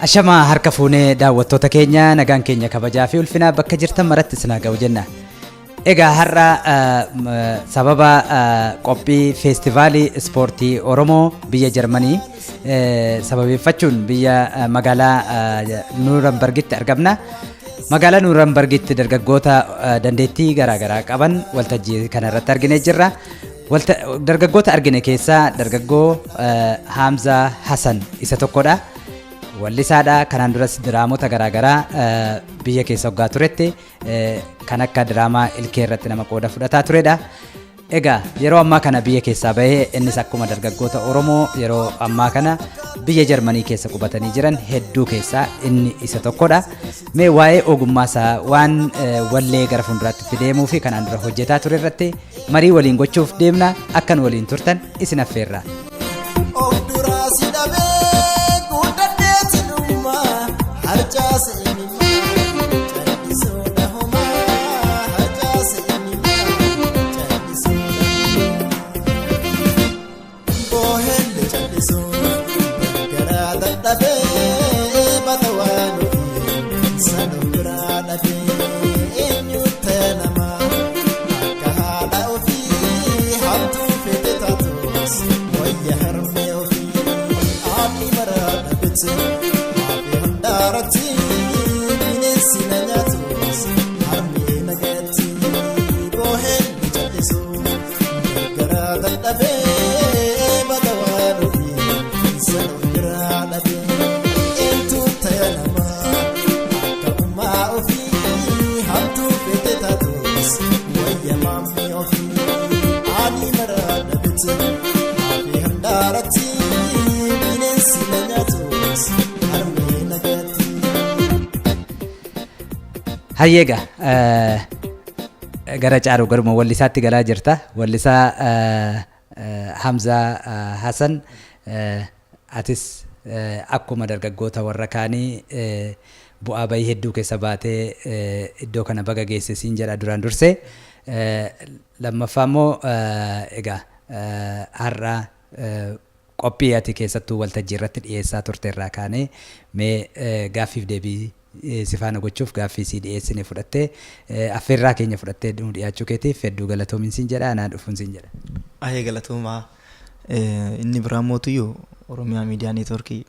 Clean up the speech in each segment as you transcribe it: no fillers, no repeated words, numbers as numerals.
Ashamaa harka fuunee daawwattoota keenya, nagaan keenya kabajaa fi ulfinaa bakka jirtan maratti isin haa ga'u jenna. Egaa har'a sababa qophii feestivaalii ispoortii Oromoo biyya Jarmanii sababeeffachuun biyya magaalaa Nuurambargitti argamna. Magaalaa Nuurambargitti dargaggoota dandeettii garaagaraa qaban waltajjii kanarratti arginee jirra. Dargaggoota argine keessaa dargaggoo Haamzaa Hasan isa tokkodha. Wallisaadha. Kanaan duras diraamota garaagaraa biyya keessa hoggaa turetti kan akka diraamaa Ilkee irratti nama qooda fudhataa turedha. Egaa yeroo ammaa kana biyya keessaa bahee innis akkuma dargaggoota Oromoo yeroo ammaa kana biyya Jarmanii keessa qubatanii jiran hedduu keessaa inni isa tokkodha. Mee waa'ee ogummaa isaa, waan wallee gara fuulduraatti itti deemuu fi kanaan dura hojjetaa ture irratti marii waliin gochuuf deemna. Akkan waliin turtan isin affeerra. Of duraa si dhabee guddadheeti dhummaa harcaase imimmaa callisoo dhahumaa harcaase imimmaa callisoo dhahumaa boohelle callisoo garaa dadhabee bata waan ofii san of biraa dhabee eenyu ta'e namaa akka haadha ofii hamtuu fete taatus wayya harmee ofii aanni maraa dhabetti maafi handaaratti bineensi na nyaatus harmee nagatti boohelle callisoo garaa dadhabee bata waan ofii san of biraa dhabee eentu ta'e namaa akka ummaa ofii hamtuu fete taatus wayya maammee ofii ani maraa dhabetti maafi handaaratti bineensi na nyaatus harmee nagatti. Hayyeega, gara caaru garuma wallisaatti galaa jirta. Wallisaa Hamzaa Hasan, atis akkuma dargaggoota warra kaanii bu'aa bahii hedduu keessa baatee iddoo kana baga geesse siin jedha duraan dursee. Lammaffaa immoo egaa har'a qophii ati keessattuu waltajjii irratti dhiyeessaa turte irraa kaanee mee gaaffiif deebii si faana gochuuf gaaffii sii dhiyeessine fudhattee, affeerraa keenya fudhattee nu dhiyaachuu keetiif hedduu galatoomin siin jedha, anaa dhufuun siin jedha. Ayee, galatoomaa. Inni biraa mootuyyuu Oromiyaa Miidiyaa Neetworkii,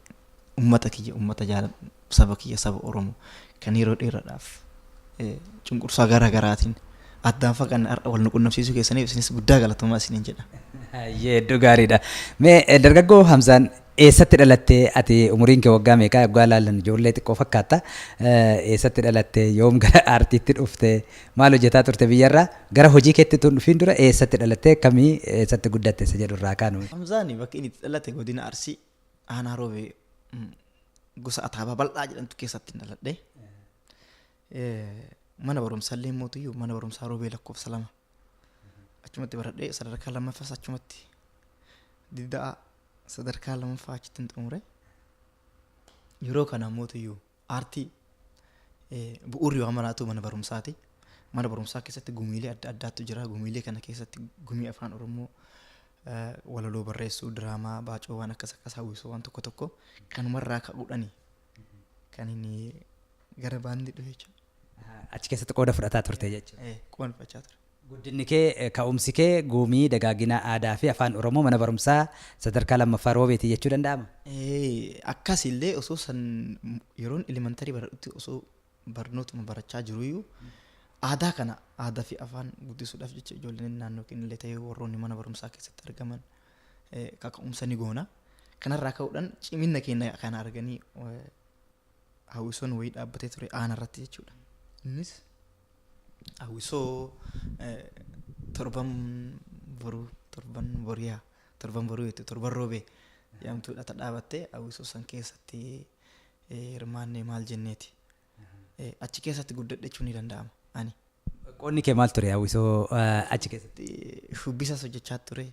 ummata kiyya, ummata jaaladhu, saba kiyya, saba Oromoo kan yeroo dheeraadhaaf cunqursaa gara garaatiin addaan fagaanne har'a wal nu qunnamsiisuu keessaniif isinis guddaa galatoomaa isiniin jedha. Hayyee, hedduu gaariidha. Mee dargaggoo Hamzaan, eessatti dhalattee? Ati umuriin kee waggaa meeqaa? Waggaa laalan ijoollee xiqqoo fakkaata. Eessatti dhalattee? Yoom gara aartiitti dhufte? Maal hojjetaa turte biyyarraa? Gara hojii keetti tun dhufiin dura eessatti dhalattee, akkamii, eessatti guddatte isa jedhu irraa kaanu. Hamzaan bakki inni itti dhalate godina Arsii, aanaa Roobee, gosa Ataabaa Bal'aa jedhamtu keessatti dhaladhe. Mana barumsaallee mootuyyuu mana barumsaa Roobee lakkoofsa 2 achumatti baradhee, sadarkaa lammaffaas achumatti didda'a, sadarkaa lammaffaa achitti hin xumure. Yeroo kana mootuyyuu aartii bu'uurri waan maraatu mana barumsaati. Mana barumsaa keessatti gumiilee adda addaatu jira. Gumiilee kana keessatti gumii Afaan Oromoo, walaloo barreessuu, diraamaa, baacoo, waan akkas akkas, hawwisoo, waan tokko tokko kanumarraa ka'uudhani kan inni gara baandii dhufe jechuudha. Achi keessatti qooda fudhataa turte jechuudha. Qooda fudhachaa ture. Guddinni kee, ka'umsi kee gumii dagaagina aadaa fi Afaan Oromoo mana barumsaa sadarkaa lammaffaa Roobeeti jechuu danda'ama? Akkasillee osoo san yeroon elementary baradhutti, osoo barnootuma barachaa jiruyyuu, aadaa kana, aadaa fi afaan guddisuudhaaf jecha ijoolleen naannoo keenyallee ta'ee warroonni mana barumsaa keessatti argaman kaka'umsa ni goona. Kanarraa ka'uudhaan cimina keenya kana arganii hawwisoon wayii dhaabbatee ture aana irratti jechuudha. Innis hawwisoo torban boruu, torban boriyaa, torban boruu jettu, torban Roobee jedhamtuudha ta dhaabattee. Hawwisoo san keessatti hirmaannee maal jenneeti. Achi keessatti guddadhe jechuun ni danda'ama ani. Qoonni kee maal ture hawwisoo achi keessatti? Shubbisas hojjechaa ture.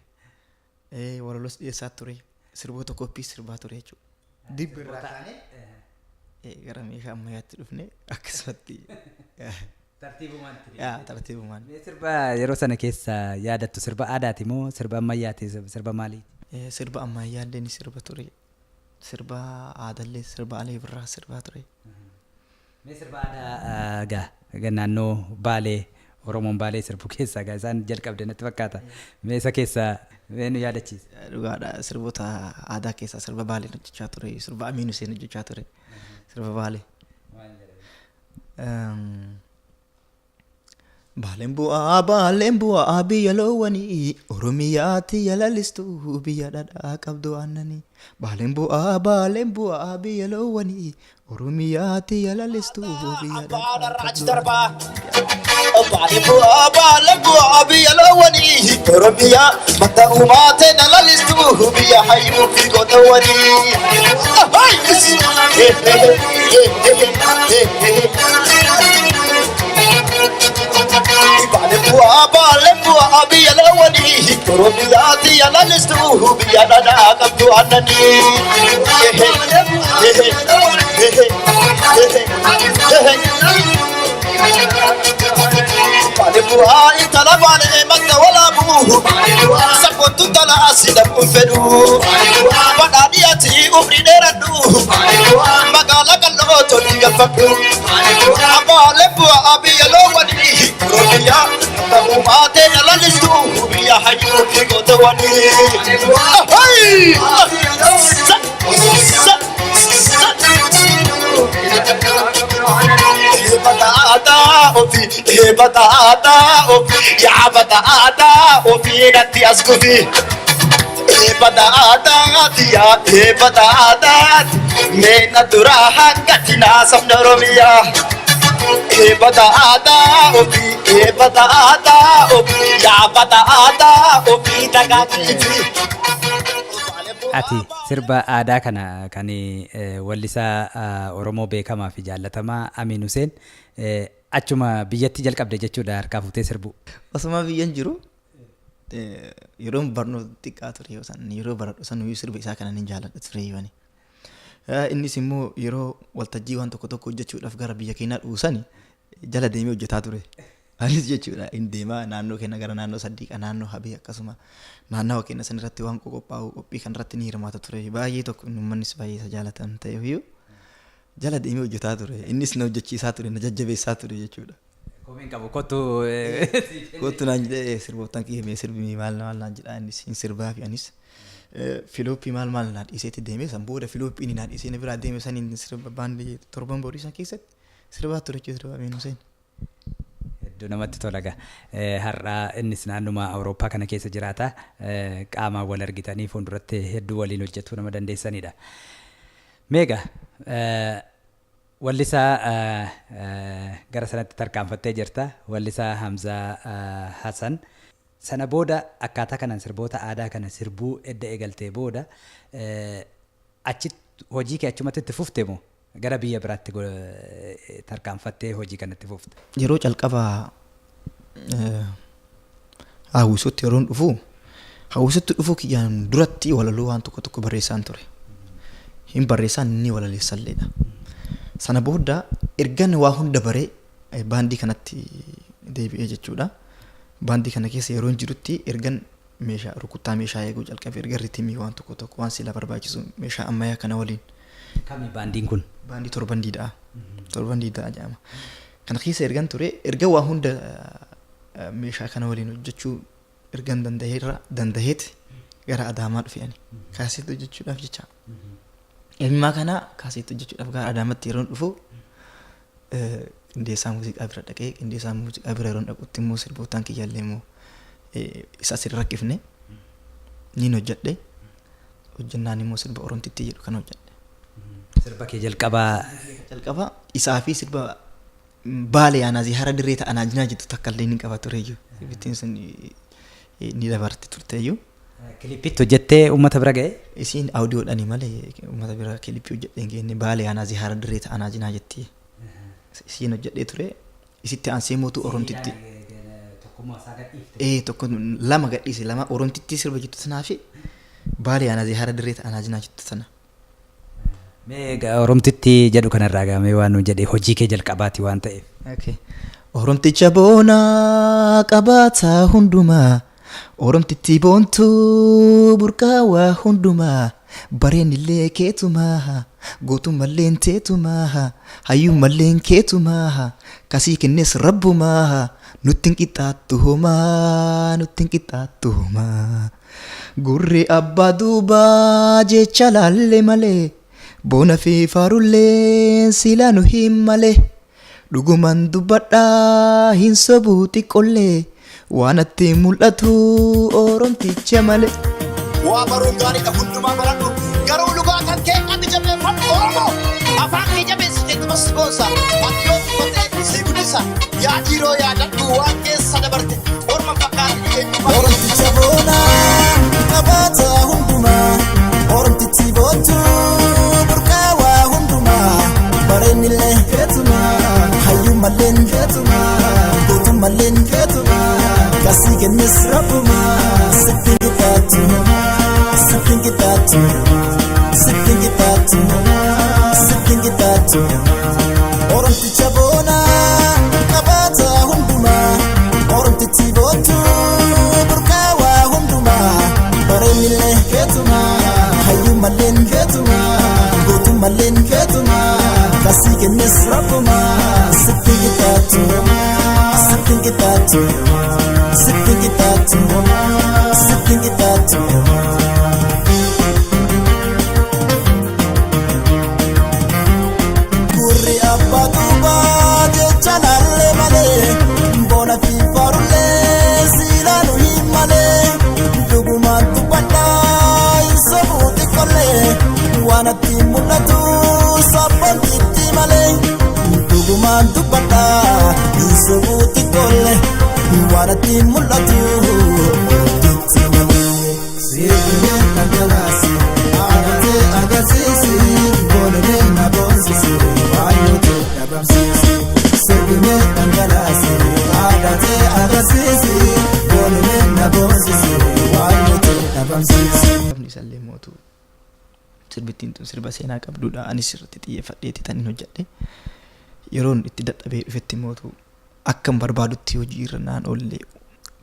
Walaloos dhiyeessaa ture. Sirboota koppii sirbaa ture jechuudha. Dibbi irraa kaanee gara meeshaa ammayyaatti dhufne akkasumatti. Tartiibumaan. Tartiibumaan. Sirba yeroo sana keessa yaadattu, sirba aadaati moo sirba ammayyaati, sirba maaliiti? Sirba ammayyaallee ni sirba ture. Sirba aadaallee sirba Alee Birraa sirbaa ture. Mee sirba aadaa gaa naannoo Baalee Oromoon Baalee sirbu keessaa gaa isaan jalqabde natti fakkaata. Mee isa keessaa mee nu yaadachiisi. Dhugaadha sirboota aadaa keessaa sirba Baaleen hojjechaa ture sirba Amiin Huseen hojjechaa ture sirba Baalee. Baaleen bu'aa baaleen bu'aa biyya loowwanii Oromiyaatti yalalistuu biyya dhadhaa qabdu aannanii. Baaleen bu'aa baaleen bu'aa biyya loowwanii Oromiyaatti yalalistuu biyya dhadhaa qabdu aannanii. Baaleen bu'aa baaleen bu'aa biyya loowwanii Oromiyaa bakka uumaatee lalistuu biyya hayyuu fi gootawwanii. Baaleen bu'aa baaleen bu'aa biyya loowwanii Oromiyaatti yalalistuu biyya dhadhaa qabdu aannanii. Baaleen bu'aa intala baalee madda walaabuu sabboontu tala asii dhabuun fedhu badhaadhii ati umrii dheeradhu magaalaa qal'oo tolii galfadhu. Baaleen bu'aa biyya loowwanii Oromiyaa bakka uumaatee lalistuu biyya hayyuu fi gootawwanii. Badhaadhaa ofii badhaadhaa ofii yaa badhaadhaa ofii natti as kufi. Badhaadhaa yaa badhaadhaa meena duraa hangati naasabna Oromiyaa. Badhaadhaa ofii badhaadhaa ofii yaa badhaadhaa ofii dagaagiti. Ati sirba aadaa kana kan wallisaa Oromoo beekamaa fi jaallatamaa Amiin Huseen achuma biyyatti jalqabde jechuudha harkaa fuutee sirbu. Osuma biyyan jiru yeroo barnoota xiqqaa ture yoo san yeroo baradhu san sirba isaa kana ni jaalladha ture yooni. Innis immoo yeroo waltajjii waan tokko tokko hojjechuudhaaf gara biyya keenyaa dhufu sani jala deemee hojjetaa ture. Anis jechuudha hin deemaa naannoo keenya gara naannoo Saddiiqa naannoo Habee akkasuma naannawa keenya san irratti waan qophaa'u qophii kan irratti ni hirmaata ture. Baay'ee tokko uummannis baay'ee isa jaalatan ta'e iyyuu jala deemee hojjetaa ture. Innis na hojjechiisaa ture na jajjabeessaa ture jechuudha. Komiin qabu kottu. Kottu naan jedhee sirboottan kiyya mee sirbi maal maal naan jedhaa innis hin sirbaa fi anis. Filooppii maal maal naa dhiiseetti deemee san booda filooppii inni naa dhiisee na biraa deeme saniin sirba baandii torban borii san keessatti sirbaa ture jechuudha sirba Amiin Huseen. Hedduu namatti tola gaa. Har'a innis naannuma Awurooppaa kana keessa jiraata. Qaamaan wal argitanii fuulduratti hedduu waliin hojjetuu nama dandeessanidha. Meegaa wallisaa gara sanatti tarkaanfattee jirta. Wallisaa Hamzaa Hassan. Sana booda akkaataa kanaan sirboota aadaa kana sirbuu edda eegaltee booda achitti hojii kee achumatti itti fufte moo gara biyya biraatti tarkaanfattee hojii kanatti fufte? Yeroo calqabaa hawwisootti yeroon dhufu hawwisootti dhufuu kiyyaan duratti walaloo waan tokko tokko barreessaan ture. Hin barreessaan inni walaleessalleedha. Sana booda ergan waa hunda baree baandii kanatti deebi'ee jechuudha. Baandii kana keessa yeroon jirutti ergan meeshaa rukuttaa meeshaa eeguu jalqabe erga ritimii waan tokko tokko waan sila barbaachisu meeshaa ammayyaa kana waliin. Kami baandiin kun? Baandii torban diidaa. Torban diidaa jedhama. Kana keessa ergan ture erga waa hunda meeshaa kana waliin hojjechuu ergan danda'eerra danda'eet gara Adaamaa dhufe ani. Kaaseetti hojjechuudhaaf jecha. Ilmaa kana kaaseetti hojjechuudhaaf gara Adaamaatti yeroon dhufu qindeessaa muuziqaa bira dhaqee qindeessaa muuziqaa bira yeroon dhaqutti immoo sirbootaan kiyyaallee immoo isa asirra rakkifne niin hojjedhe. Hojjennaan immoo sirba Oromtittii jedhu kan hojjedhe. Sirba kee jalqabaa. Jalqaba isaa fi sirba Baalee aanaa hara dirree ta'anaa jinaa jettu takka illee ni qaba tureyyuu. Sirbittiin sun ni dabarte turteyyuu. Kilippitti hojjettee uummata bira ga'e? Isiin audiyoodhaani malee uummata bira kilippii hojjedhee hin geenye Baalee aanaa hara dirree ta'anaa jinaa jetti. Isiin hojjedhee ture. Isitti aansee mootuu Oromtitti. Tokko lama gadhiise lama Oromtitti sirba jettu sanaa fi Baalee aanaa hara dirree ta'anaa jinaa jettu sana. Mee Oromtitti jedhu kanarraa gamee waan nu jedhe hojii kee jalqabaati waan ta'eef. Oromticha boonaa qabaataa hundumaa Oromtitti boontuu burqaawaa hundumaa Bareenillee keetumaa, gootummalleen teetumaa, hayyummalleen keetumaa, kasii kennes rabbumaa, nutti hin qixxaattu homaa, nutti hin qixxaattu homaa. Gurri abbaa duubaa jecha laalle malee, boona fi faarullee silaa nu hin malee. Dhuguman dubbadhaa hin sobuu xiqqollee, waan natti mul'atu Oromticha malee. Waa baruun gaariidha, hundumaa baradhu. Garuu lugaa kan kee qabi, jabeeffadhu Oromoo. Afaan kee jabeessi, keetti si boonsa. Ati yoo tuffatte si guddisa. Yaa dhiiroo, yaadadhu waan keessa dabarte. Orma fakkaatti eenyummaa. Oromticha boonaa qabaata hundumaa, Oromtichi boontuu burqaawaa hundumaa, bareenillee keetumaa, hayyummalleen keetumaa, gootummalleen keetumaa, kasii kennes rabbumaa, sitti hin qixxaattu, sitti hin qixxaattu, sitti hin qixxaattu, sitti hin qixxaattu. Oromticha boonaa qabaata hundumaa, Oromtichi boontuu burqaawaa hundumaa, bareenillee keetumaa, hayyummalleen keetumaa, gootummalleen keetumaa, kasii kennes rabbumaa, sitti hin qixxaattu, sitti hin qixxaattu, sitti hin qixxaattu, sitti hin qixxaattu. Gurri abbaa duubaa jecha laalle malee, boona fi faarullee silaa nu hin malee, dhugumaan dubbadhaa hin sobuu xiqqollee, waan natti mul'atu sabboontitti malee, dhugumaan dubbadhaa hin sobuu xiqqollee, waan natti mul'atu oromtitti malee. Sirbinee dhangalaasi, aadatee agarsiisi, boononee na boonsisi, waayoote dhabamsiisi. Sirbinee dhangalaasi, aadatee agarsiisi, boononee na boonsisi, waayoote dhabamsiisi. Sabni isallee mootu sirbittiin tun sirba seenaa qabduudha. Anis irratti xiyyeeffadheeti tan hin hojjedhe. Yeroon itti dadhabee dhufetti mootu akkan barbaadutti hojii irra naan oolle,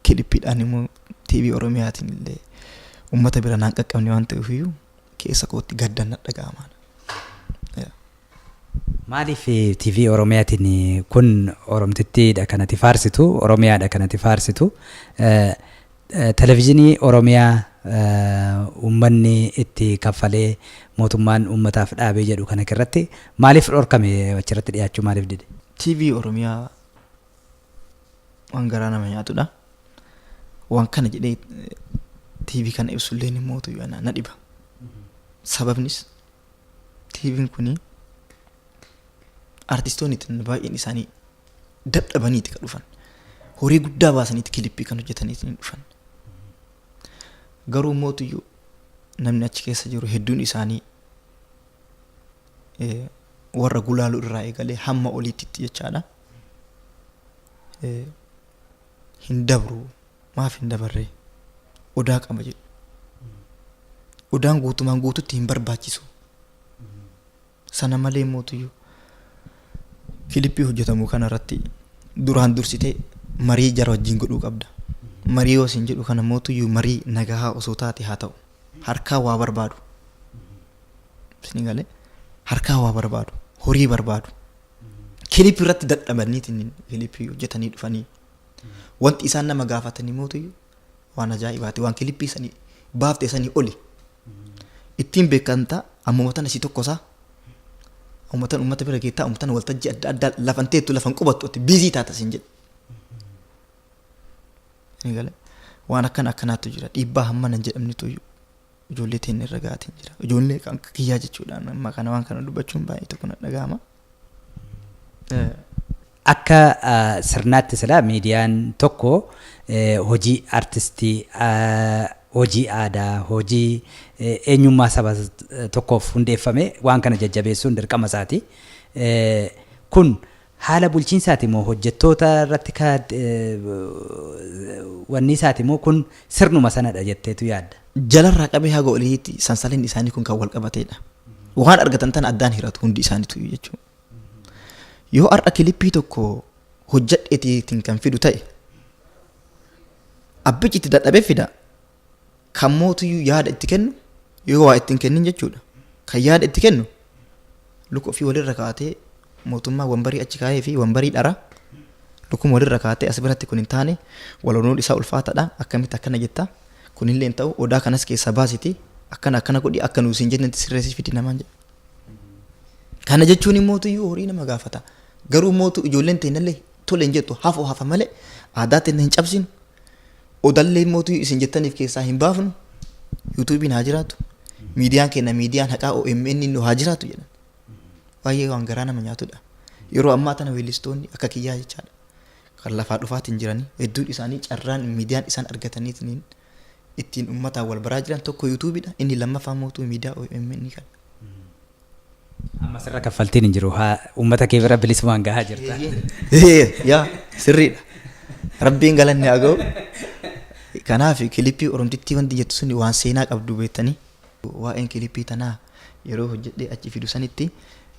kilippiidhaan immoo TV Oromiyaatiin illee uummata bira naan qaqqabne waan ta'eef iyyuu keessa kootti gaddan na dhaga'ama. Maaliif TV Oromiyaatiin kun Oromtittiidha kanatti faarsitu, Oromiyaadha kanatti faarsitu, Televezyiinii Oromiyaa uummanni itti kaffalee mootummaan uummataaf dhaabee jedhu kana irratti maaliif dhorkame, achirratti dhiyaachuu maaliif dide? TV Oromiyaa waan garaa nama nyaatudha. Waan kana jedhee TV kana ibsullee ni mootu na dhiba. Sababnis TVn kuni artistoonni baay'een isaanii dadhabaniiti kan dhufan. Horii guddaa baasaniiti kilippii kan hojjetaniiti ni dhufan. Garuu mootuyyuu namni achi keessa jiru hedduun isaanii warra gulaaluu irraa eegalee hamma oliitti jechaadha. Hin dabru, maaf hin dabarree, odaa qaba jedhu. Odaan guutumaan guututti hin barbaachisu. Sana malee mootuyyuu kilippii hojjetamu kanarratti duraan dursitee marii jara wajjin godhuu qabda. Marii yoo isin jedhu kana mootuyyuu marii nagahaa osoo taate haa ta'u. Harkaa waa barbaadu. Isin galee, harkaa waa barbaadu. Horii barbaadu. Kilippii irratti dadhabaniitiin kilippii hojjetanii dhufanii. Wanti isaan nama gaafatanii mootuyyuu waan ajaa'ibaati. Waan kilippii sanii baafte sanii oli. Ittiin beekamtaa ammuma tana si tokkosaa. Ummatan ummata bira geettaa, ummatan waltajjii adda addaa lafan teettu, lafan qubattu, ati busy taata sin jedhe. Ni gale, waan akkana akkanaatu jira, dhiibbaa hammana hin jedhamnetu ijoollee teenya irra ga'aatiin jira. Ijoollee kan akka kiyyaa jechuudhaan amma kana waan kana dubbachuun baay'ee tokko na dhaga'ama. Akka sirnaatti silaa miidiyaan tokko hojii artistii, hojii aadaa, hojii eenyummaa saba tokkoof hundeeffame waan kana jajjabeessuun dirqama isaati. Kun haala bulchiinsaati moo, hojjettoota irratti ka wanni isaati moo, kun sirnuma sanadha jetteetu yaadda? Jalarraa qabee haga oliitti sansaleen isaanii kun kan wal qabateedha. Waan argatan tana addaan hiratu hundi isaaniitu jechuudha. Yoo har'a kilippii tokko hojjedheetiin kan fidu ta'e, abbichi itti dadhabee fida, kan mootuyyuu yaada itti kennu Yoo waa itti hin kennin jechuudha. Kan yaada itti kennu luka ofii walirra kaa'atee mootummaa wambarii achi kaa'ee fi wambarii dhara lukuma walirra kaa'atee as biratti kun hin taane waloloon isaa ulfaataadha akkamitti akkana jetta kunillee hin ta'u odaa kanas keessaa baasiti akkana akkana godhi akka nuyi siin jennetti sirreessi fidi namaan jedha. Kana jechuun immoo tuyyuu horii nama gaafata. Garuu mootu ijoolleen teennallee tole hin jettu hafu hafa malee aadaa teenna hin cabsinu. Odallee mootu isin jettaniif keessaa hin baafnu. Yuutuubiin haa jiraatu. Miidiyaan keenya miidiyaan haqaa OMN nu haa jiraatu jedhan. Baay'ee waan garaa nama nyaatudha. Yeroo ammaa tana weellistoonni akka kiyyaa jechaadha. Kan lafaa dhufaatiin jiranii hedduun isaanii carraan miidiyaan isaan argataniitiin ittiin uummataan wal baraa jiran tokko yuutuubiidha. Inni lammaffaa mootuu miidiyaa OMN kana. Amma sirra kaffaltiin hin jiru. Haa uummata kee bira bilisumaan gahaa jirta. Yaa sirriidha. Rabbiin galanni haa ga'u. Kanaaf kilippii Oromtittii wanti jettu suni waan seenaa qabdu beektanii. Waa'een kilippii tanaa yeroo hojjedhee achi fidu sanitti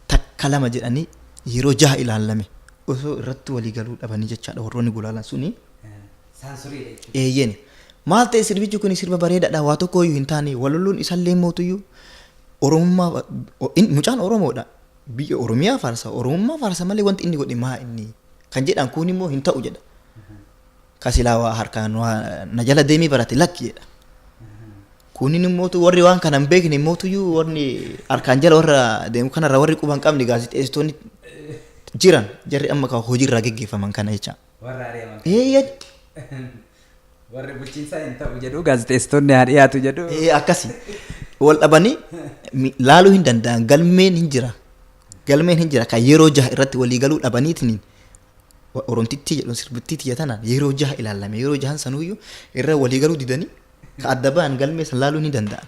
takka lama jedhanii yeroo jaha ilaalame osoo irratti walii galuu dhabanii jechaadha warroonni gulaalan suni. Saansuriidha jechuudha. Eeyyeen. Maal ta'e sirbichi kun sirba bareedaadha waa tokko iyyuu hin taane walolluun isallee mootuyyuu Oromummaa mucaan Oromoodha. Biyya Oromiyaa faarsa Oromummaa faarsa malee wanti inni godhe maa inni kan jedhan kun immoo hin ta'u jedha. Kasilaa waa harkaan waa na jala deemee barate lakki jedha. Kunin immootu warri waan kana hin beekne immootuyyuu warri harkaan jala warra deemu kanarra warri quba hin qabne gaazexeessitoonni jiran jarri amma kan hojiirraa geggeeffaman kana jecha. Warra ari'aman. Eeyyee. Warri bulchiinsaa hin ta'u jedhu gaazexeessitoonni haa dhiyaatu jedhu. Ee akkasi. Wal dhabanii laaluu hin danda'an galmeen hin jira. Galmeen hin jira kan yeroo jaha irratti walii galuu dhabaniitiin Oromtittii jedhu sirbittii tiyya tanaan yeroo jaha ilaalame yeroo jahan sanuyyuu irra walii galuu didanii ka adda ba'an galmee san laaluu ni danda'an.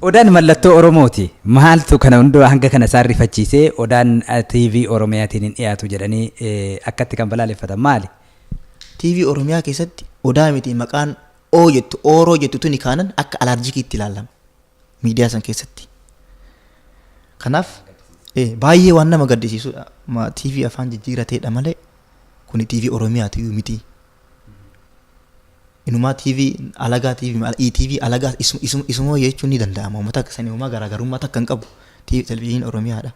Odaan mallattoo Oromooti. Maaltu kana hundumaa hanga kana isaan rifachiisee Odaan TV Oromiyaatiin hin dhiyaatu jedhanii akkatti kan balaaleffatan maali? TV Oromiyaa keessatti Odaa miti maqaan O jettu Ooroo jettu tuni kaanan akka alaarjikiitti ilaalama. Miidiyaa san keessatti. Kanaaf baay'ee waan nama gaddisiisudha. TV afaan jijjiirateedha malee kuni TV Oromiyaati miti. Inumaa TV alagaa TV ETV alagaa isumoo jechuun ni danda'ama. Uummata akka sanii uumaa garaagarummaa takka hin qabu. TV televizyiiniin Oromiyaadha.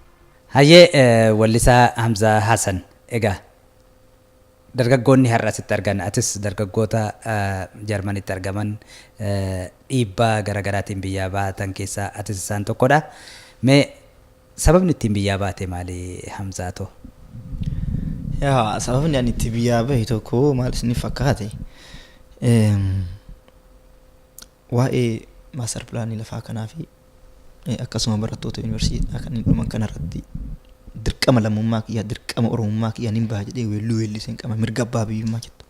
Hayyee wallisaa Hamzaa Hasan egaa dargaggoonni har'a asitti argan atis dargaggoota Jarmanitti argaman dhiibbaa garaagaraatiin biyyaa baatan keessaa atis isaan tokkodha. Mee sababni ittiin biyyaa baate maali Hamzaa too? Yaa sababni ani itti biyyaa bahe tokko maal isiniif fakkaate? Waa'ee maastar pilaanii lafaa kanaa fi akkasuma barattoota yuunivarsiitiidhaa kanneen dhuman kanarratti dirqama lammummaa kiyyaa dirqama oromummaa kiyyaa nin baha jedhee weelluu weelliseen qaba mirga abbaa biyyummaa jettu.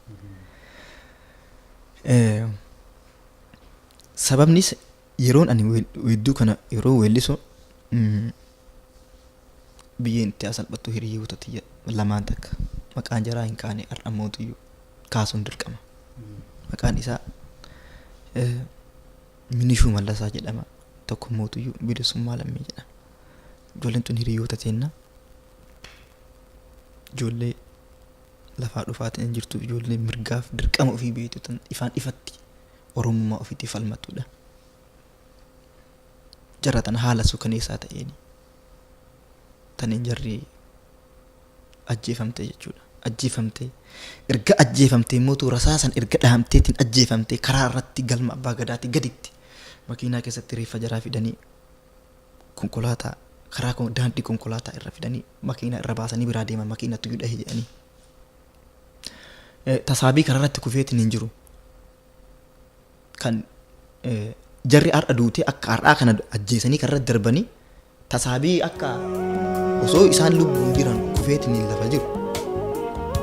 Sababnis yeroon ani weedduu kana yeroo weellisu biyyeen itti haa salphattu hiriyoota tiyya lamaan takka maqaan jaraa hin kaane har'a mootuyyuu kaasuun dirqama. Maqaan isaa Minishuu Mallasaa jedhama. Tokko mootuyyuu Bilisummaa Lammii jedhama. Ijoolleen tun hiriyoota teenna. Ijoollee lafaa dhufaatiin jirtu ijoollee mirgaaf dirqama ofii beektu tan ifaan ifatti Oromummaa ofiitti falmattudha. Jara tana haala suukaneessaa ta'een taniin jarri ajjeefamte jechuudha. Ajjeefamtee erga ajjeefamtee immoo rasaasan erga dhahamteetiin ajjeefamtee karaa irratti galma abbaa gadaatii gaditti makiinaa keessatti reeffa jaraa fidanii konkolaataa karaa daandii konkolaataa irra fidanii makiinaa irra baasanii biraa deeman makiinatu iyyuu dhahe jedhanii. Tasaabii karaa irratti kufeetiin hin jiru. Kan jarri har'a duutee akka har'aa kana ajjeesanii karaa irratti darbanii tasaabii akka osoo isaan lubbuun jiran kufeetiin lafa jiru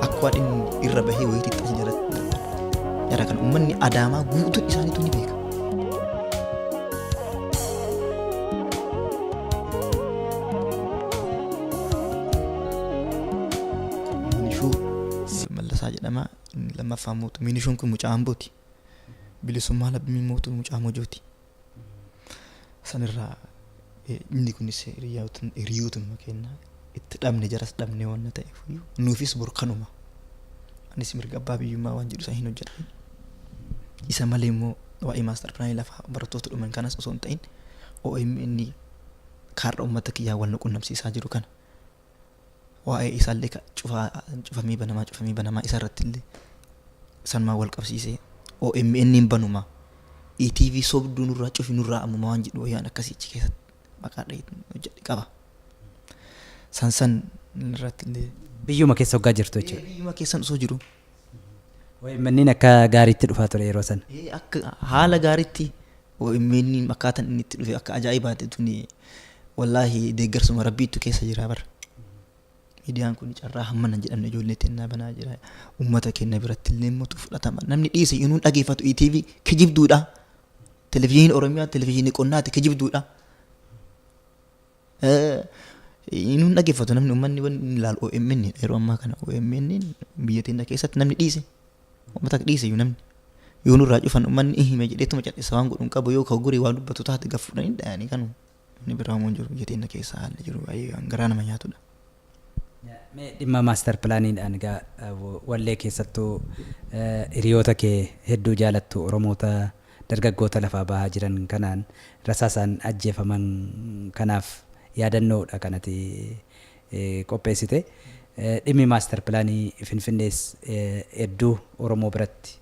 akka waan inni irra bahee wayiitti achi jalatti darban. Jara kana uummanni Adaamaa guutuun isaaniitu ni beeka. Minishuu Mallasaa jedhama. Inni lammaffaa mootu Minishuun kun mucaa Ambooti. Bilisummaa Lammii mootu mucaa Mojooti. Sanirraa inni kunis hiriyootuma keenya itti dhabne jaras dhabne waan ta'eef nuufis bor kanuma. Anis mirga abbaa biyyummaa waan jedhu isa hin hojjedhe. Isa malee immoo waa'ee maastar pilaanii lafaa barattoota dhuman kanas osoo hin ta'in OMN kaarra uummata kiyyaa wal nu qunnamsiisaa jiru kana waa'ee isaallee ka cufaa cufamee banamaa cufamee banamaa isa irratti illee sanumaan wal qabsiisee OMN hin banumaa ETV sobduu nurraa cufi nurraa ammumaa waan jedhu wayyaan akkasii achi keessatti maqaa dhahee hojjedhe qaba. San san irratti illee. Biyyuma keessa hoggaa jirtu jechuudha. Biyyuma keessan osoo jiru. OMN'n akka gaariitti dhufaa ture yeroo sana. Akka haala gaariitti OMN akkaataan inni itti dhufe akka ajaa'ibaati tuni wallaahi deeggarsuma rabbiitu keessa jira bara. Miidiyaan kun carraa hammana hin jedhamne ijoollee teennaa banaa jira. Uummata keenya biratti illee immoo fudhatama. Namni dhiise inuu dhageeffatu ETV kijibduudha. Televizyiiniin Oromiyaa televizyiinii qonnaati kijibduudha. Inuu hin dhageeffatu namni uummanni wanni inni ilaalu OMN dha yeroo ammaa kana OMN biyya teenya keessatti namni dhiise uummata dhiise iyyuu namni yoo nurraa cufan uummanni hime jedheetuma cal'isa waan godhu hin qabu yoo ka gurii waan dubbatu taate gad fuudhanii dhayanii kanuma namni biraa homaa hin jiru biyya teenya keessa haalli jiru baay'ee waan garaa nama nyaatudha. Mee dhimma maastar pilaaniidhaan egaa wallee keessattuu hiriyoota kee hedduu jaalattu Oromoota dargaggoota lafaa bahaa jiran kanaan rasaasaan ajjeefaman kanaaf yaadannoodha kan ati qopheessite. Dhimmi maastar pilaanii Finfinnees hedduu Oromoo biratti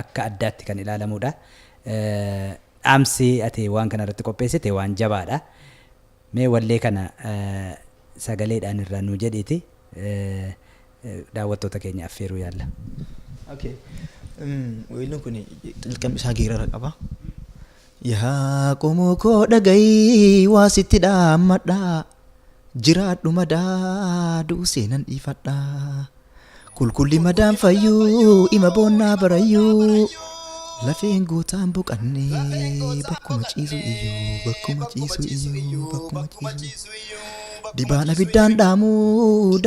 akka addaatti kan ilaalamuudha. Dhaamsi ati waan kana irratti qopheessite waan jabaadha. Mee wallee kana sagaleedhaan irraa nuu jedhiiti daawwattoota keenya affeeruu yaalla. Okay. Weelluun kun jalqabni isaa geerara qaba. Yaa qomoo koo dhaga'i waa sitti dhaammadha. Jiraadhu madaa du'u seenan dhiifadha. Kulkulli madaan fayyuu ima boonnaa barayyuu. Lafeen gootaan boqanne bakkuma ciisu iyyuu bakkuma ciisu iyyuu bakkuma ciisu. Dibaan abiddaan dhaamu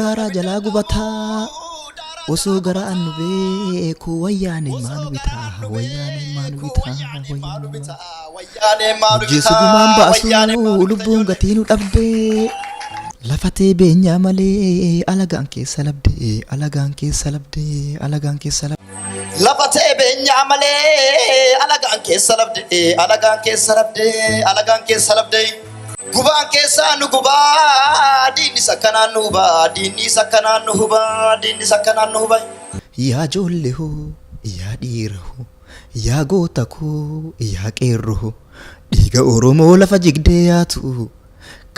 daaraa jalaa gubataa. Osoo garaan nu beeku wayyaan ilmaan bitaa wayyaan ilmaan bitaa wayyaan. Hojjeessu gumaan baasu lubbuun gatii nu dhabdee. Lafatee beenyaa malee alagaan keessa labdee alagaan keessa labdee alagaan keessa labdee. Lafatee beenyaa malee alagaan keessa labdee alagaan keessa labdee alagaan keessa labdee. Gubaan keessaa nu gubaa diinnis akkanaan nu hubaa diinnis akkanaan nu hubaa diinnis akkanaan nu hubaa. Yaa ijoollee hoo yaa dhiira hoo yaa goota koo yaa qeerroo hoo dhiiga Oromoo lafa jigdee yaatu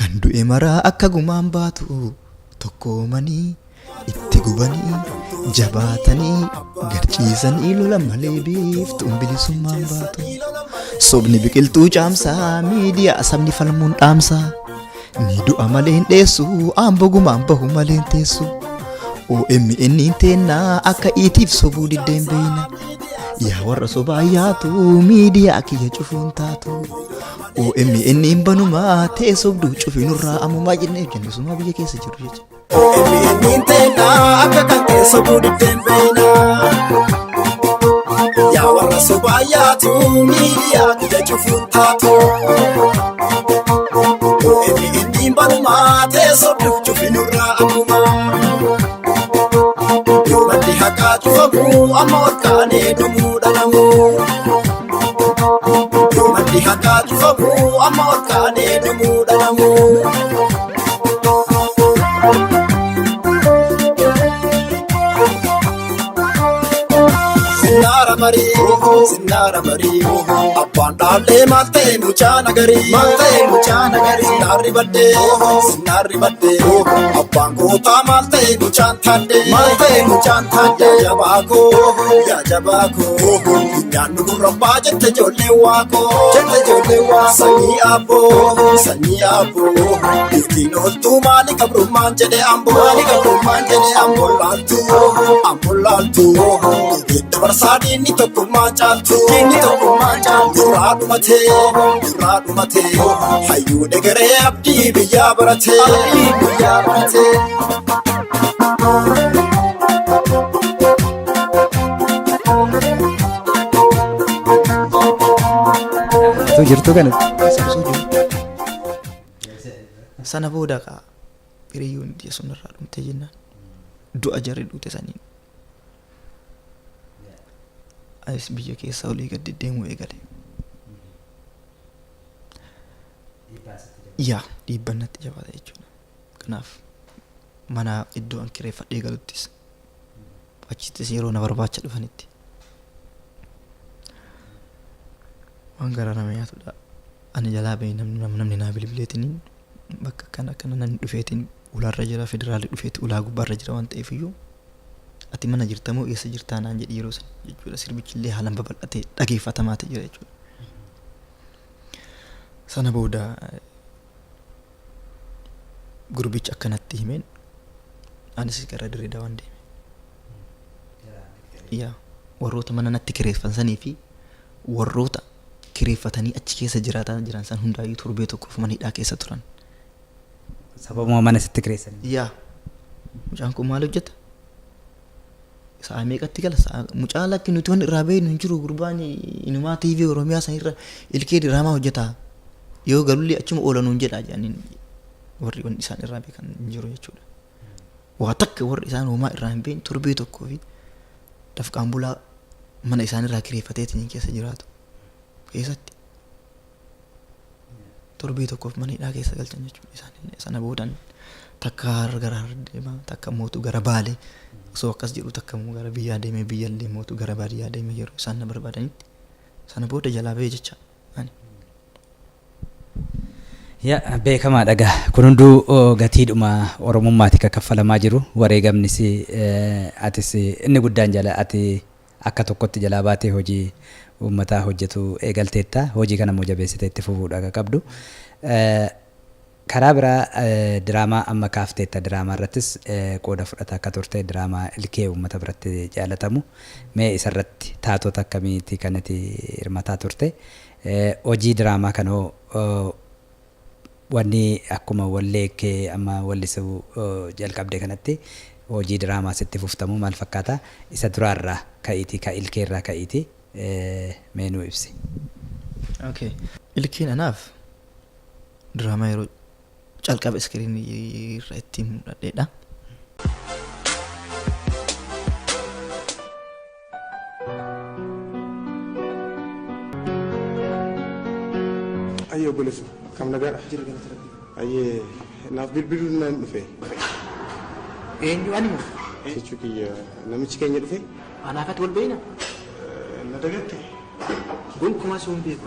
kan du'e maraa akka gumaan baatu tokkoomanii itti gubanii jabaatanii garciisanii lola malee biiftuun bilisummaan baatu. Sobni biqiltuu caamsaa miidiyaa sabni falmuun dhaamsaa ni du'a malee hin dheessu aamboo gumaan bahu malee hin teessu. OMN teennaa akka iitiif sobuu diddeen beeyna. Yaa warra sobaa yaatu miidiyaa kiyya cufuun taatu. OMN banumaa ta'e sobduu cufinurraa ammumaa jennee hojjenne sumaa biyya keessa jiru jecha. OMN teena akka kan keessa buudiddeen beeyna. Yaa warra sobaa yaatu miidiyaa kiyya cufuun taatu. OMN banumaa teessoo cufinurraa ammumaa. Yoo maddi haqaa cufamu amma ol kaanee dhumuu dhalamu. Yoo maddi haqaa cufamu amma ol kaanee dhumuu dhalamu. Sinnaara marii, sinnaara marii, abbaan dhaallee maal ta'e mucaa nagarii, maal ta'e mucaa nagarii, sinnaarri baddee, sinnaarri baddee, abbaan gootaa maal ta'e mucaan taaddee, maal ta'e mucaan taaddee, yaa jabaa koo, yaa jabaa koo, funyaan nu gurrabbaa jette ijoollee waaqoo, jette ijoollee waaqoo, sanyii abboo, sanyii abboo, iftiin ooltuu maali qabrummaan jedhe amboo, maali qabrummaan jedhe amboo, laaltuu, amboo laaltuu, dabarsaa diinni tokkummaa caaltu, diinni tokkummaa caaltu, duraa dhumatee, duraa dhumatee, hayyuu dhegeree abdii biyyaa baratee, abdii biyyaa baratee. Tu jirtu kanatti. Keessa osoo jiru. Sana booda kaa hiriyyoon tiyya sun irraa dhumte jennaan du'a jarri duute saniin. Anis biyya keessa olii gad deddeemuu eegale. Yaa, dhiibban natti jabaata jechuudha. Kanaaf mana iddoo an kireeffadhee galuttis achittis yeroo na barbaacha dhufanitti waan garaa nama nyaatudha. Ani jalaa bahee namni namni naa bilbileetiin bakka akkana akkana namni dhufeetiin ulaarra jira, federaalli dhufeeti ulaa gubbaarra jira waan ta'eef iyyuu, ati mana jirta moo eessa jirtaa naan jedhi yeroo san jechuudha. Sirbichi illee haalaan babal'atee dhageeffatamaa ta'e jira jechuudha. Sana booda gurbichi akkanatti himeen anis gara Dirree Dawaan deeme. Yaa, warroota mana natti kireeffan sanii fi warroota kireeffatanii achi keessa jiraataa jiran san hundaayyuu torbee tokkoof mana hidhaa keessa turan. Sababuma mana sitti kireessanii. Yaa, mucaan kun maal hojjeta? Sa'a meeqatti gala? Sa'a mucaa lakki nuti wanni irraa beeknu hin jiru, gurbaan inumaa TV Oromiyaa sanirra ilkee diraamaa hojjeta. Yoo galullee achuma oola nuun jedha jedhaniin, warri wanni isaan irraa beekan hin jiru jechuudha. Waa takka warri isaan homaa irraa hin beekne torbee tokkoo fi dafqaan bulaa mana isaanirraa kireeffateetiin keessa jiraatu keessatti torbee tokkoof mana hidhaa keessa galchan jechuudha isaan. Sana boodan takka gara Harar deema, takka mootu gara Baalee, osoo akkas jedhu takka immoo gara biyyaa deemee, biyyallee mootu gara baadiyyaa deemee yeroo isaan na barbaadanitti sana booda jalaa bahee jecha ani. Yaa, beekamaadha gaa. Kun hunduu gatiidhuma Oromummaati kan kaffalamaa jiru. Wareegamnis atis inni guddaan jala ati akka tokkotti jalaa baatee hojii uummataa hojjetu eegalteetta. Hojii kana immoo jabeessitee itti fufuudha akka qabdu. Karaa biraa diraamaa amma kaafteetta, diraamaa irrattis qooda fudhataa akka turte, diraamaa Ilkee uummata biratti jaalatamu. Mee isarratti taatota akkamiiti kan ati hirmataa turte? Hojii diraamaa kana hoo wanni akkuma wallee kee amma wallisuu jalqabde kanatti hojii diraamaas itti fuftamoo maal fakkaata? Isa duraarraa ka'iitii, ka Ilkeerraa ka'iitii mee nuu ibsi. Okay. Ilkeen anaaf diraamaa yeroo calqaba iskiriinii irra ittiin mul'adheedha. Ayyee obboleessa, kam nagaadha? Jira, galata Rabbii. Ayyee, naaf bilbiluun naan dhufe. Eenyu, ani moo? Jechuu kiyya, namichi keenya dhufe. Anaaf ati wal beekna? Na dagatte? Gonkumaa si hin beeku.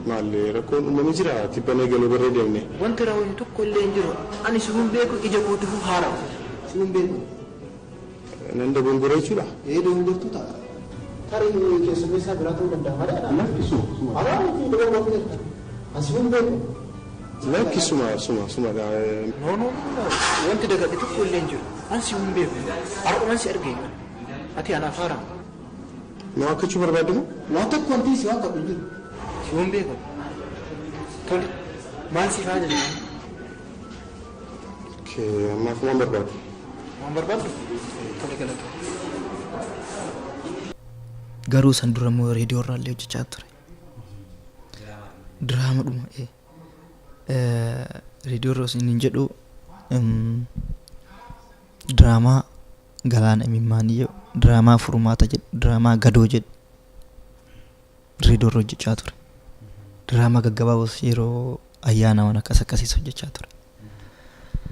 Maal, rakkoon uumamee jira? Tibbana eegaluu barree deemne. Wanti raawwannu tokko illee hin jiru. Ani si hin beeku, ija kootiifuu haarawa. Si hin beeku. Nan dogongora jechuudha? Ee, dogongortuu ta'a. Tarii keessummeessaa biraa ta'uu danda'a malee. Lakki, suma suma. Anaa miti, dogongortuu jirta. Ani si hin beeku. Lakki, suma suma sumadha. No, no, no. Wanti dagadhe tokko illee hin jiru. Ani si hin beeku. Har'uman si arge. Ati anaaf haarawa. Na waakkachuu barbaadde moo? Waan tokko wanti si waakkadhu hin jiru. Si hin beeku. Tole. Maal siif haa jennu? Okay, ammaaf waan barbaadu. Waan barbaaddu? Tole, galatoo. Garuu san dura immoo reediyoo irraa illee hojjechaa ture. Diraama dhuma. Reediyoo irra osoo hin jedhu diraamaa Galaana Imimmaanii jedhu, diraamaa Furmaata jedhu, diraamaa Gadoo jedhu reediyoo irra hojjechaa ture. Diraamaa gaggabaaboos yeroo ayyaana waan akkas akkasiis hojjechaa ture.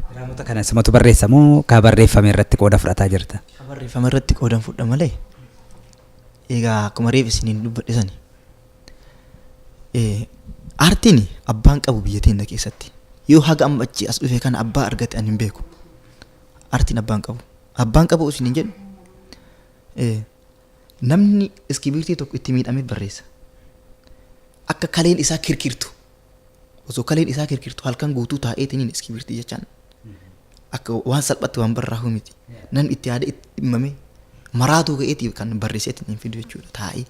Diraamota kana simatu barreessa moo ka barreeffame irratti qooda fudhataa jirta? Ka barreeffame irratti qoodan fudha malee, egaa akkuma reef isiniin dubbadhe sani, aartiin abbaan qabu biyya teenya keessatti yoo haga amma achi as dhufe kana abbaa argate ani hin beeku. Aartiin abbaan qabu. Abbaan qabu isiniin jedhu, namni iskibiirtii tokko itti miidhamee barreessa. Akka kaleen isaa kirkirtu, osoo kaleen isaa kirkirtu halkan guutuu taa'eetiniin iskibiirtii jechaan akka waan salphatti waan barraa'u miti. Namni itti yaadee itti dhimmame maraatuu ka'eeti kan barreesseetiin fidu jechuudha taa'ee.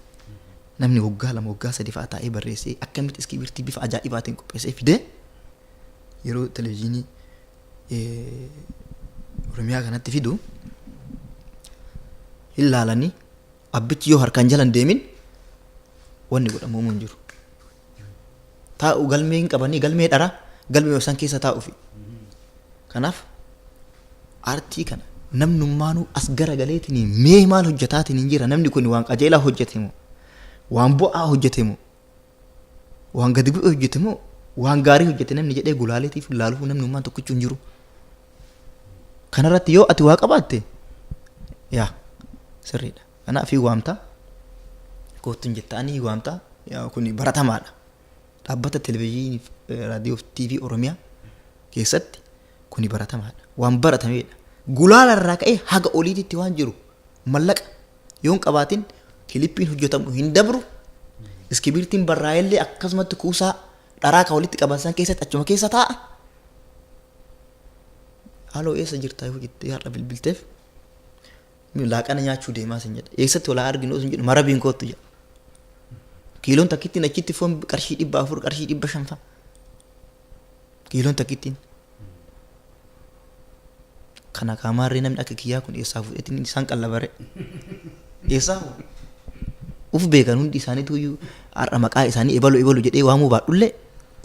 Namni waggaa 2, waggaa 3 fa'aa taa'ee barreessee akkamitti iskibiirtii bifa ajaa'ibaatiin qopheessee fidee yeroo televezyiinii Oromiyaa kanatti fidu hin laalanii, abbichi yoo harkaan jala hin deemin wanni godhamu hin jiru. Taa'u galmee hin qabanii, galmee dhara, galmee isaan keessa taa'ufi. Kanaaf aartii kana namnummaanuu as garagaleetiin mee maal hojjetaatiin hin jira, namni kun waan qajeelaa hojjete moo, waan bu'aa hojjete moo, waan gadi bu'e hojjete moo, Waan gaarii hojjete namni jedhee gulaaleetiif laaluuf namni ummaan tokkichuu hin jiru. Kanarratti yoo ati waa qabaatte yaa sirriidha. Kanaaf hin waamta. Koottu hin jettaanii hin waamta. Yaa kun baratamaadha. Dhaabbata televezyiinii fi raadiyoo fi TV Oromiyaa keessatti kuni baratamaadha. Waan baratameedha. Gulaala irraa ka'ee haga oliititti waan jiru mallaqa yoo hin qabaatin kilippiin hojjetamu hin dabru. Iskibiirtiin barraa'ellee akkasumatti kuusaa dharaa kan walitti qaban san keessatti achuma keessa taa'a. Haaloo eessa jirtaa yoo jettee har'a bilbilteef laaqana nyaachuu deemaa sin jedha. Eessatti walaa arginu sin jedhu marabiin koottu jedha. Kiiloon takkittiin achitti foon qarshii 400 qarshii 500 fa'a. Kiiloon takkittiin. Kana kaamaarree namni akka kiyyaa kun eessaa fuudheetiin isaan qallabare. Eessaa fuudhe? Uf beekan hundi isaaniitu iyyuu har'a maqaa isaanii ebalu ebalu jedhee waamuu baadhullee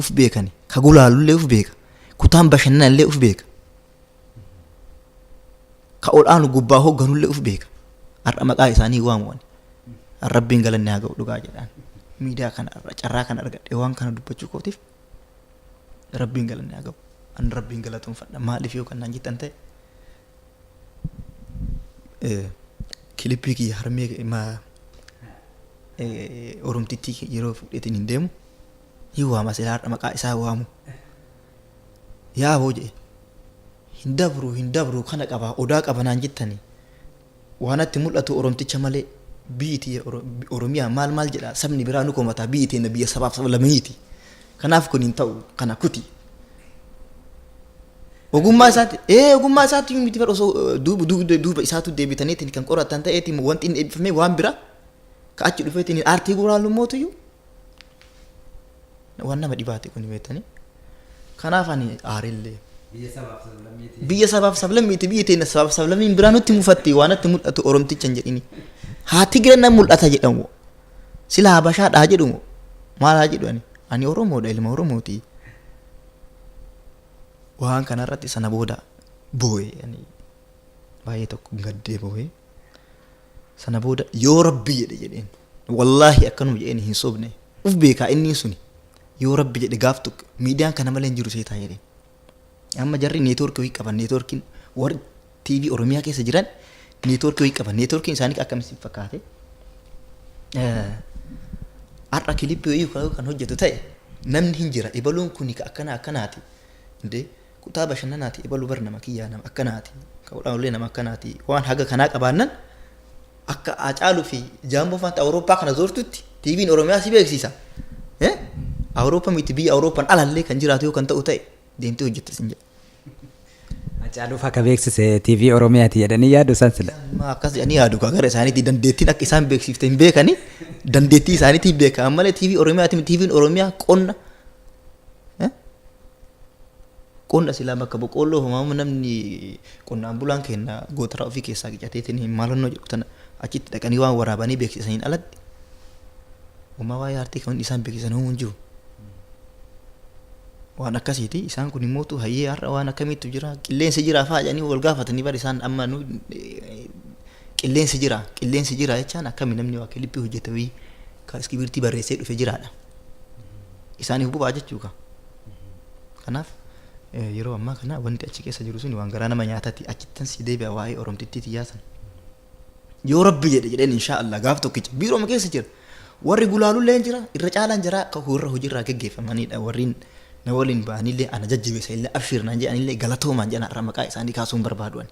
uf beekani. Ka gulaalullee uf beeka. Kutaan bashannanallee uf beeka. Ka ol aanu gubbaa hoogganullee uf beeka. Har'a maqaa isaanii waamu ani. Rabbiin galanni haa ga'u dhugaa jedhaan. Miidiyaa kana irra carraa kana argadhee waan kana dubbachuu kootiif Rabbiin galanni haa ga'u. An Rabbiin galatoomfadha. Maaliif yoo kan naan jettan ta'e kilippii kiyya harmee Oromtittii yeroo fudheetiin hin deemu hin waama silaa har'a maqaa isaa waamu. Yaa hoo jedhe hin dabru hin dabru kana qaba odaa qaba naan jettani waan natti mul'atu Oromticha malee biyyi tiyya Oromiyaa maal maal jedha sabni biraa nu komata biyyi teenya biyya sabaaf sablammiiti kanaaf kun hin ta'u kana kuti. Ogummaa isaatti ee ogummaa isaatti miti bar osoo duuba duuba duuba isaatu deebitaniitiin kan qoratan ta'eetiin wanti inni eebbifamee waan bira ka achi dhufeetiin aartii guraalu mootuyyuu waan nama dhibaate kun beektanii. Kanaaf ani aarillee. Biyya sabaaf sablammiiti. Biyya sabaaf sablammiiti biyyi teenya sabaaf sablammiin biraa nutti mufatti waan natti mul'atu Oromticha hin jedhini. Haa Tigree na mul'ata jedhamu. Sila Habashaadha haa jedhumu. Maal haa jedhu ani? Ani Oromoodha ilma Oromooti. Waan kanarratti sana booda boo'e ani baay'ee tokko gaddee boo'e. Sana booda yoo Rabbi jedhe jedheen wallaahi akkanuma jedheen hin sobne uf beekaa inni suni yoo Rabbi jedhe gaaf tokko miidiyaan kana malee hin jiru seetaa jedheen. Amma jarri neetwoorkii wayii qaban neetwoorkiin warri TV Oromiyaa keessa jiran neetwoorkii wayii qaban neetwoorkiin isaanii akkam isin fakkaate har'a kilippii wayii kan hojjetu ta'e namni hin jira ebaluun kuni ka akkana akkanaati indee kutaa bashannanaati ebalu bar nama kiyyaa nama akkanaati ka godhanullee nama akkanaati waan haga kanaa qabaannan akka Hacaaluu fi Jaamboo faanta Awurooppaa kana zoortutti TVn Oromiyaa si beeksisa. Awurooppaa miti biyya Awurooppaan alallee kan jiraatu yoo kan ta'u ta'e deemtee hojjetta sin jedha. Hacaaluuf akka beeksise TV Oromiyaati jedhanii yaadu isaan sila. Maa akkas jedhanii yaadu kaa gara isaaniitti dandeettiin akka isaan beeksifte hin beekani dandeettii isaaniitiin beekaman malee TV Oromiyaati miti TVn Oromiyaa qonna Qonna silaa bakka boqqoolloo homaamuu namni qonnaan bulaan keenya gootaraa ofii keessaa qicateetiin hin maalannoo jedhu tana achitti dhaqanii waan waraabanii beeksisaniin alatti homaa waa'ee aartii kan isaan beeksisan hoomuu hin jiru. Waan akkasiiti isaan kun immootu hayyee har'a waan akkamiitu jira qilleensi jira fa'aa jedhanii wal gaafatanii bar isaan amma nu qilleensi jira qilleensi jira jechaan akkami namni waa kilippii hojjete wayii ka iskibirtii barreessee dhufe jiraadha. Isaaniif boba'aa jechuu ka. Kanaaf yeroo ammaa kana wanti achi keessa jiru suni waan garaa nama nyaatati. Achittan sii deebi'a waa'ee Oromtittii tiyyaa san. Yoo Rabbi jedhe jedheen inshaa Allah gaaf tokkicha biirooma keessa jira. Warri gulaalullee hin jira irra caalaan jira akka warra hojiirraa geggeeffamanidha warriin na waliin ba'anillee ana jajjabeessanillee abshiir naan jedhanillee galatoomaan jedhan har'a maqaa isaanii kaasuu hin barbaadu ani.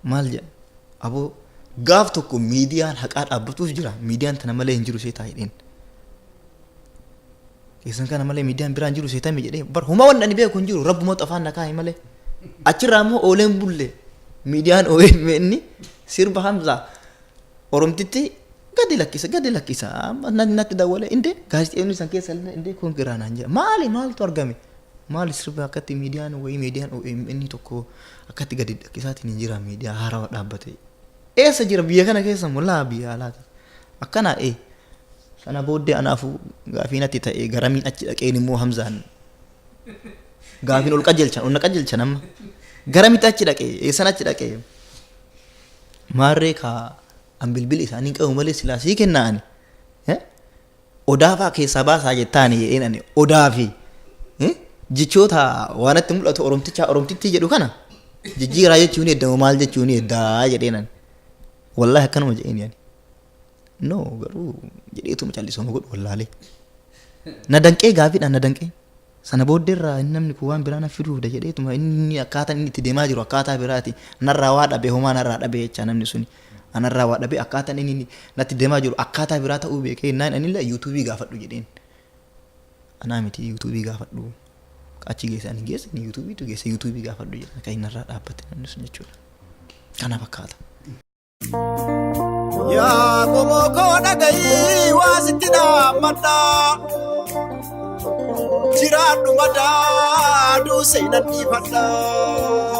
Maal jedhan aboo gaaf tokko miidiyaan haqaa dhaabbatuuf jira miidiyaan tana malee hin jiru seetaa jedheen. Keessan kana malee miidiyaan biraan jiru seetame jedhee bar homa wanni ani beeku hin jiru rabbumatu afaan na kaa'e malee. Achirraa immoo ooleen bulle miidiyaan OMN sirba Hamzaa Oromtitti gadi lakkisa gadi lakkisa amma natti dawwale inde gaazexeessonni san keessa illee inde kun giraa naan jedha maali maaltu argame maali sirba akkatti miidiyaan wayii miidiyaan OMN tokko akkatti gadi lakkisaatiin hin jira miidiyaa haarawa dhaabbate eessa jira biyya kana keessa moo laa biyya alaati akkanaa ee Sana booddee anaafuu gaafii natti ta'e garamiin achi dhaqeen immoo Hamzaan gaafiin ol qajeelchan ol na qajeelchan amma garamitti achi dhaqee eessan achi dhaqee maarree kaa an bilbila isaanii hin qabu malee silaa sii kennaa ani. Odaa fa'aa keessaa baasaa jettaani jedheen ani odaa fi jechoota waan natti mul'atu Oromtichaa Oromtittii jedhu kana jijjiiraa jechuun edda moo maal jechuun eddaa jedheen ani. Wallaahi akkanuma jedheen ani. No garuu jedheetuma callisuma godhu wallaalee. Na danqee gaafiidhaan na danqee. Sana booddeerraa inni namni kun waan biraa na fiduuf jedheetuma inni akkaataan inni itti deemaa jiru akkaataa biraati. Narraa waa dhabe homaa narraa dhabe jecha namni suni. Anarraa waa dhabe akkaataan inni natti deemaa jiru akkaataa biraa ta'uu beekee innaan anillee yuutuubii gaafadhu jedheen. Anaa miti yuutuubii gaafadhu. Achi geesse ani geesse inni yuutuubiitu geesse yuutuubii gaafadhu jedhan kan inni narraa dhaabbate namni sun jechuudha. Kana fakkaata. Yaa qomoo koo dhagayii waa sitti dhaammadhaa. Jiraadhu madaa duusee nan dhiifadhaa.